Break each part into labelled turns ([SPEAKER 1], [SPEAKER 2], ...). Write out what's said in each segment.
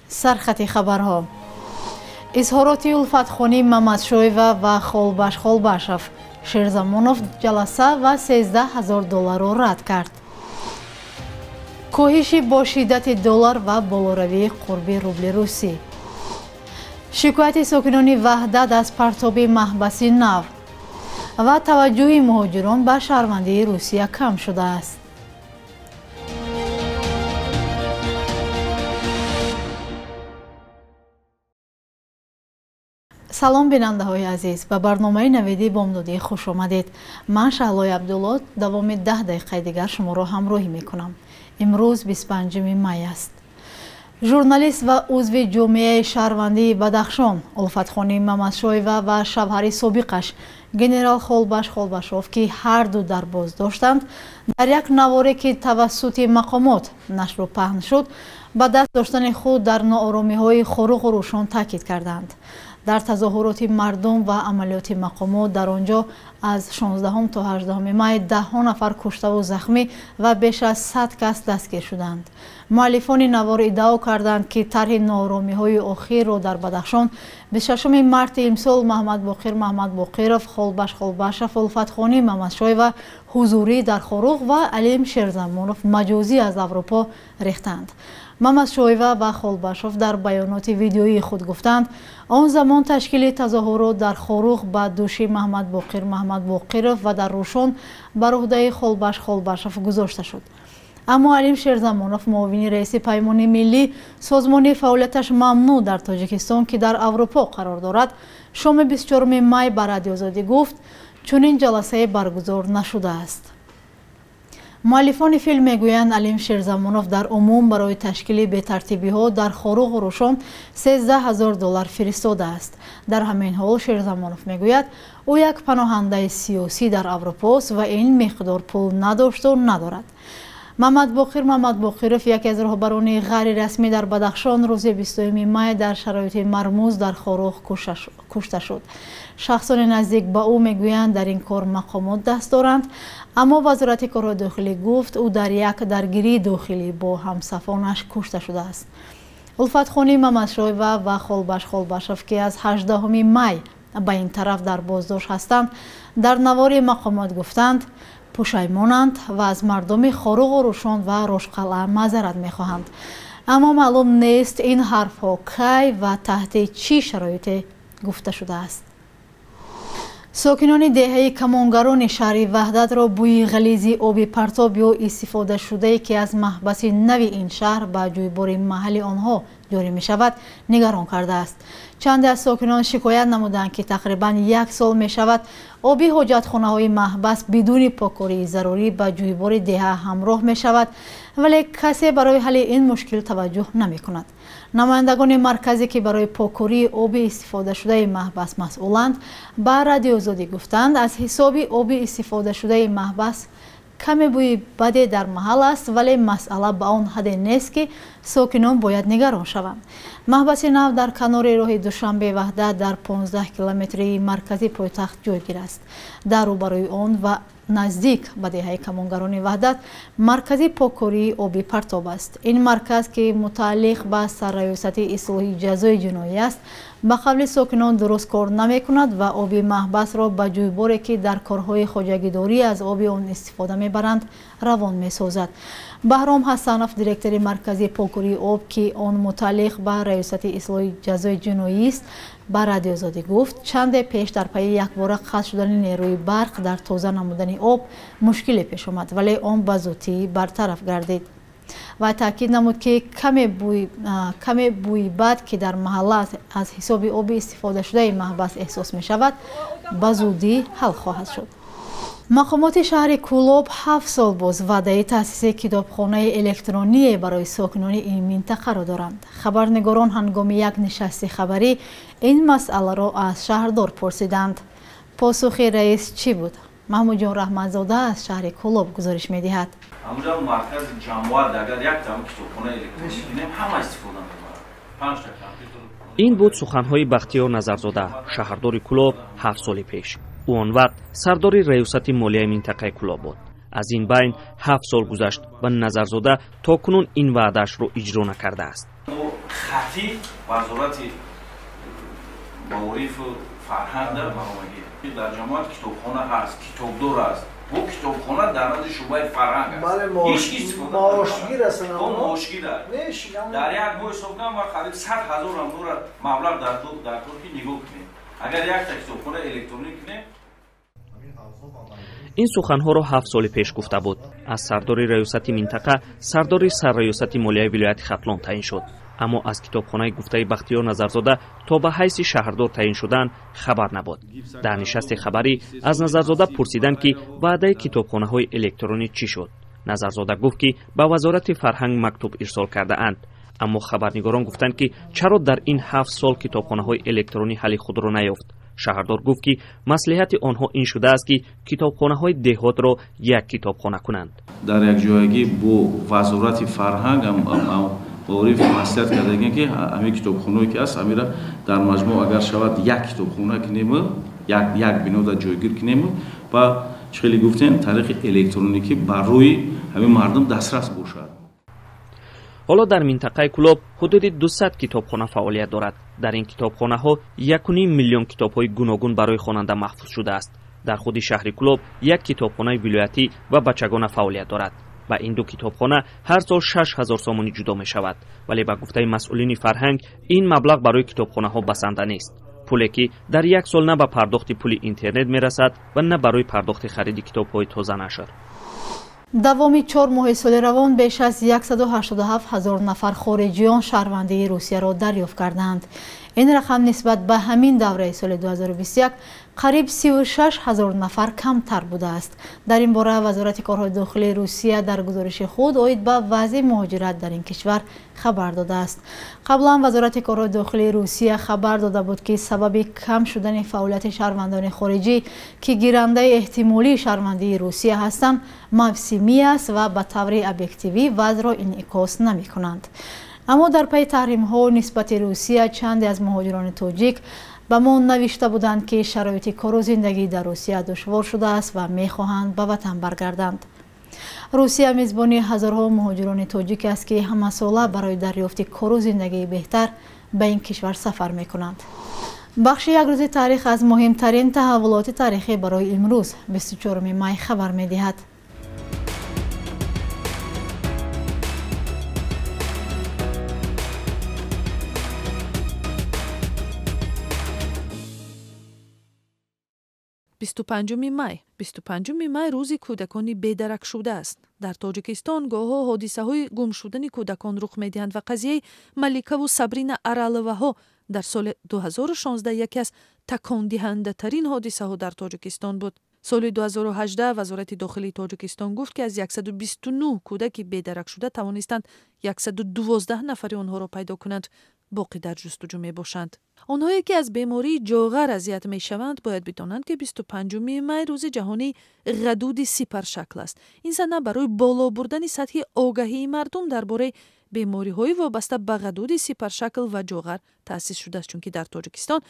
[SPEAKER 1] Сархати хабарҳо. Изҳороти Улфатхоним Мамадшоева ва Холбаш Холбашов. Шерзамонов ҷаласа ва 13 000 долларро рад кард. Коҳиши бо шиддати доллар ва болоравии қурби рубли русӣ. Шикояти сокинони Ваҳдат аз партоби маҳбаси нав ва таваҷҷӯҳи муҳоҷирон ба шаҳрвандии Русия кам шудааст. Салом, бинандаҳои азиз, ба барномаи навиди бомдодӣ хуш омадед. Ман Шаҳлои Абдулло давоми 10 дақиқаи дигар шуморо ҳамроҳӣ мекунам. Имрӯз 25 май аст. Журналист ва узви ҷомеаи шаҳрвандии Бадахшон Улфатхоним Мамадшоева ва шавҳари собиқаш генерал Холбаш Холбашов, ки ҳарду дар боздоштанд, дар як наворе, ки тавассути мақомот нашру паҳн шуд, ба даст доштани худ дар нооромиҳои Хоруғу Рӯшон таъкид карданд. Дар тазоҳуроти мардум ва амалиёти мақомот дар он ҷо аз 16 то 18 май даҳҳо нафар куштаву захмӣ ва беш аз 100 кас дастгир шуданд. Муаллифони навор иддао карданд, ки тарҳи нооромиҳои охирро дар Бадахшон 26 марти имсол Маҳмадбоқир Маҳмадбоқиров, Холбаш Холбашов, Улфатхоним Мамадшоева ҳузурӣ дар Хоруғ ва Алим Шерзамонов маҷозӣ аз Аврупо рехтанд. Мамадшоева ва Холбашов дар баёноти видеоии худ гуфтанд, он замон ташкили тазоҳурот дар Хоруғ ба дӯши Маҳмадбоқир Маҳмадбоқиров ва дар Рӯшон бар уҳдаи Холбаш Холбашов гузошта шуд. Аммо Алим Шерзамонов, муовини раиси Паймони миллӣ, созмони фаъолияташ мамнӯъ дар Тоҷикистон, ки дар Аврупо қарор дорад, шоми 24 май ба Радиоозодӣ гуфт, чунин ҷаласае баргузор нашудааст. Муаллифони филм мегӯянд, Алим Шерзамонов дар умум барои ташкили бетартибиҳо дар Хоруғу Рӯшон 13 000 доллар фиристодааст. Дар ҳамин ҳол Шерзамонов мегӯяд, ӯ як паноҳандаи сиёсӣ дар Аврупост ва ин миқдор пул надошту надорад. Маҳмадбоқир Маҳмадбоқиров, яке аз роҳбарони ғайрирасмӣ дар Бадахшон, рӯзи 20 май дар шароити мармуз дар Хоруғ кушта шуд. Шахсони наздик ба ӯ мегӯянд, дар ин кор мақомот даст доранд, аммо Вазорати корҳои дохилӣ гуфт, ӯ дар як даргирии дохилӣ бо ҳамсафонаш кушта шудааст. Улфатхоним Мамадшоева ва Холбаш Холбашов, ки аз 18 май ба ин тараф дар боздошт ҳастанд, дар навори мақомот гуфтанд, пушаймонанд ва аз мардуми Хоруғу Рӯшон ва Рошқалъа маъзарат мехоҳанд. Аммо маълум нест, ин ҳарфҳо кай ва таҳти чӣ шароите гуфта шудааст. Сокинони деҳаи Камонгарони шаҳри Ваҳдатро бӯи ғализи оби партоб ё истифодашудае, ки аз маҳбаси нави ин шаҳр ба ҷӯйбори маҳалли онҳо ҷорӣ мешавад, нигарон кардааст. Чанде аз сокинон шикоят намуданд, ки тақрибан як сол мешавад оби ҳоҷатхонаҳои маҳбас бидуни поккории зарурӣ ба ҷӯйбори деҳа ҳамроҳ мешавад, вале касе барои ҳалли ин мушкил таваҷҷӯҳ намекунад. Намояндагони марказе, ки барои поккории оби истифодашудаи маҳбас масъуланд, ба Радиоозодӣ гуфтанд, аз ҳисоби оби истифодашудаи маҳбас каме бӯи баде дар маҳал аст, вале масъала ба он ҳадде нест, ки сокинон бояд нигарон шаванд. Маҳбаси нав дар канори роҳи Душанбе Ваҳдат дар 15 километрии маркази пойтахт ҷойгир аст. Дар рӯбарӯи он ва наздик ба деҳаи Камонгарони Ваҳдат маркази поккории оби партоб аст. Ин марказ, ки мутааллиқ ба сарраёсати ислоҳи ҷазои ҷиноӣ аст, ба қавли сокинон дуруст кор намекунад ва оби маҳбасро ба ҷӯйборе, ки дар корҳои хоҷагидорӣ аз оби он истифода мебаранд, равон месозад. Баҳром Ҳасанов, директори маркази поккории об, ки он мутааллиқ ба раёсати ислоҳи ҷазои ҷиноӣ аст, ба Радиоозодӣ гуфт, чанде пеш дар пайи якбора қатъ шудани нерӯи барқ дар тоза намудани об мушкиле пеш омад, вале он ба зудӣ бартараф гардид. Ва таъкид намуд, ки каме бӯи бад, ки дар маҳалла аз ҳисоби оби истифодашудаи маҳбас эҳсос мешавад, ба зудӣ ҳал хоҳад шуд. Мақомоти шаҳри Кӯлоб 7 сол боз ваъдаи таъсиси китобхонаи электроние барои сокинони ин минтақаро доранд. Хабарнигорон ҳангоми як нишасти хабарӣ ин масъаларо аз шаҳрдор пурсиданд. Посухи раис чӣ буд? Маҳмудҷон Раҳматзода аз шаҳри Кӯлоб гузориш медиҳад.
[SPEAKER 2] Ҳамуҷа маркази ҷамоат агар як там китобхонаи электронӣ бинем, ҳама истифода мебарад. 5 та компютер.
[SPEAKER 3] Ин буд суханҳои Бахтиёр Назарзода, шаҳрдори Кӯлоб, 7 соли пеш. Ӯ он вақт сардори раёсати молияи минтақаи Кӯлоб буд. Аз ин байн 7 сол гузашт ва Назарзода то кунун ин ваъдаашро иҷро накардааст.
[SPEAKER 2] хатӣ вазорати маорифу фарҳанг дар баромадӣ. Дар ҷамоат китобхона ҳаст, китобдор аст. Бо китобхона дар назди шӯъбаи фарҳанг аст. Ҳеҷ ки истифода
[SPEAKER 4] маошгир аст.
[SPEAKER 2] Маошгир аст. Дар як моҳ ҳисоб кунам, ма қариб 100 ҳазор амдора маблағ дар кор ки нигоҳ кунем. Агар якта китобхона электронӣ кунем.
[SPEAKER 3] Ин суханҳоро 7 соли пеш гуфта буд. Аз сардори раёсати минтақа сардори сарраёсати молияи вилояти Хатлон таъин шуд. Аммо аз китобхонаи гуфтаи Бахтиёр Назарзода то ба ҳайси шаҳрдор таъин шудан хабар набуд. Дар нишасти хабарӣ аз Назарзода пурсиданд, ки ваъдаи китобхонаҳои электронӣ чӣ шуд. Назарзода гуфт, ки ба вазорати фарҳанг мактуб ирсол кардаанд. Аммо хабарнигорон гуфтанд, ки чаро дар ин 7 сол китобхонаҳои электронӣ ҳалли худро наёфт. Шаҳрдор гуфт, ки маслиҳати онҳо ин шудааст, ки китобхонаҳои деҳотро як китобхона кунанд.
[SPEAKER 2] Дар якҷоягӣ бо вазорати фарҳанг маориф маслиҳат кардагем, ки ҳамин китобхонаое ки аст, ҳамира дар маҷмӯъ агар шавад як китобхона кунему, як бинода ҷойгир кунему ва чӣ хеле гуфтем, тариқи электроникӣ барои ҳамин мардум дастрас бошад.
[SPEAKER 3] Ҳоло дар минтақаи Кӯлоб ҳудуди 200 китобхона фаъолият дорад. Дар ин китобхонаҳо 1,5 миллион китобҳои гуногун барои хонанда маҳфуз шудааст. Дар худи шаҳри Кӯлоб як китобхонаи вилоятӣ ва бачагона фаъолият дорад. Ба ин ду китобхона ҳар сол 6 ҳазор сомонӣ ҷудо мешавад. Вале ба гуфтаи масъулини фарҳанг ин маблағ барои китобхонаҳо басанда нест. Пуле ки дар як сол на ба пардохти пули интернет мерасад ва на барои пардохти хариди китобҳои тозанашр.
[SPEAKER 1] Давоми 4 моҳи соли равон беш аз 187 ҳазор нафар хориҷиён шаҳрвандии Русияро дарёфт карданд. Ин рақам нисбат ба ҳамин давраи соли 2021 қариб 36 ҳазор нафар камтар будааст. Дар ин бора Вазорати корҳои дохилии Русия дар гузориши худ оид ба вазъи муҳоҷират дар ин кишвар хабар додааст. Қаблан Вазорати корҳои дохилии Русия хабар дода буд, ки сабаби кам шудани фаъолияти шаҳрвандони хориҷӣ, ки гирандаи эҳтимолии шаҳрвандии Русия ҳастанд, мавсимӣ аст ва ба таври объективӣ вазъро инъикос намекунанд. Аммо дар пайи таҳримҳо нисбати Русия чанде аз муҳоҷирони тоҷик ба мо навишта буданд, ки шароити кору зиндагӣ дар Русия душвор шудааст ва мехоҳанд ба ватан баргарданд. Русия мизбони ҳазорҳо муҳоҷирони тоҷик аст, ки ҳамасола барои дарёфти кору зиндагии беҳтар ба ин кишвар сафар мекунанд. Бахши як рӯзи таърих аз муҳимтарин таҳаввулоти таърихӣ барои имрӯз 24 май хабар медиҳад.
[SPEAKER 5] 25 май. 25 май рӯзи кӯдакони бедаракшуда аст. Дар Тоҷикистон гоҳҳо ҳодисаҳои гум шудани кӯдакон рух медиҳанд ва қазияи Маликаву Сабрина Араловаҳо дар соли 2016 яке аз такондиҳандатарин ҳодисаҳо дар Тоҷикистон буд. Соли 2018 Вазорати дохилии Тоҷикистон гуфт, ки аз 129 кӯдаки бедаракшуда тавонистанд 112 нафари онҳоро пайдо кунанд. Боқӣ дар ҷустуҷӯ мебошанд. Онҳое ки аз бемории ҷоғар азият мешаванд, бояд бидонанд, ки 25 май рӯзи ҷаҳонии ғадуди сипаршакл аст. Ин сана барои боло бурдани сатҳи огаҳии мардум дар бораи бемориҳои вобаста ба ғадуди сипаршакл ва ҷоғар таъсис шудааст, чунки дар Тоҷикистон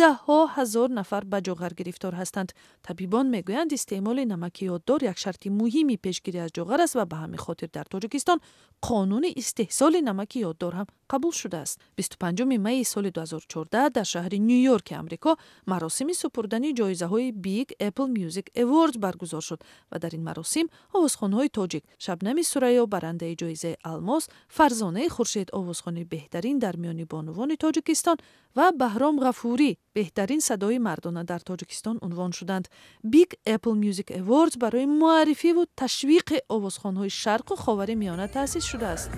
[SPEAKER 5] даҳҳо ҳазор нафар ба ҷоғар гирифтор ҳастанд. Табибон мегӯянд, истеъмоли намаки ёддор як шарти муҳими пешгирӣ аз ҷоғар аст ва ба ҳамин хотир дар Тоҷикистон қонуни истеҳсоли намаки ёддор ҳам қабул шудааст. 25 майи соли 2014 дар шаҳри Ню-Йорки Амрико маросими супурдани ҷоизаҳои Big Apple Music Awards баргузор шуд ва дар ин маросим овозхонҳои тоҷик Шабнами Сурайё барандаи ҷоизаи алмос, Фарзонаи Хуршед овозхони беҳтарин дар миёни бонувони Тоҷикистон ва Баҳром Ғафурӣ беҳтарин садои мардона дар Тоҷикистон унвон шуданд. Big Apple Music Awards барои муаррифиву ташвиқи овозхонҳои Шарқу Ховари Миёна таъсис шудааст.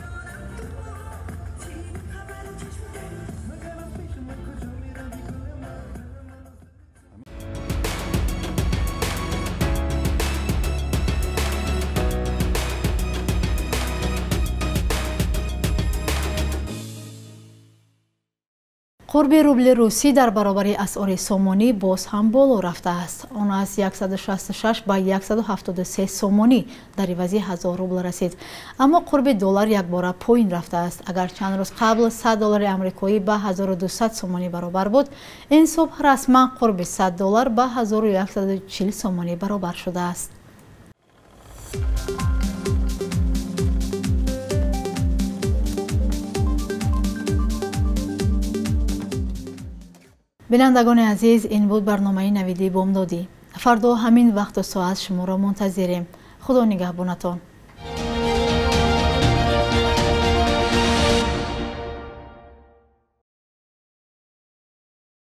[SPEAKER 1] Қурби рубли русӣ дар баробари асъори сомонӣ боз ҳам боло рафтааст. Он аз 166 ба 173 сомонӣ дар ивази 1000 рубл расид. Аммо қурби доллар якбора поин рафтааст. Агар чанд рӯз қабл 100 доллари амрикоӣ ба 1200 сомонӣ баробар буд, ин субҳ расман қурби 100 доллар ба 1140 сомонӣ баробар шудааст. Бинандагони азиз, ин буд барномаи Навиди бомдодӣ. Фардо ҳамин вақту соат шуморо мунтазирем. Худо нигаҳбонатон.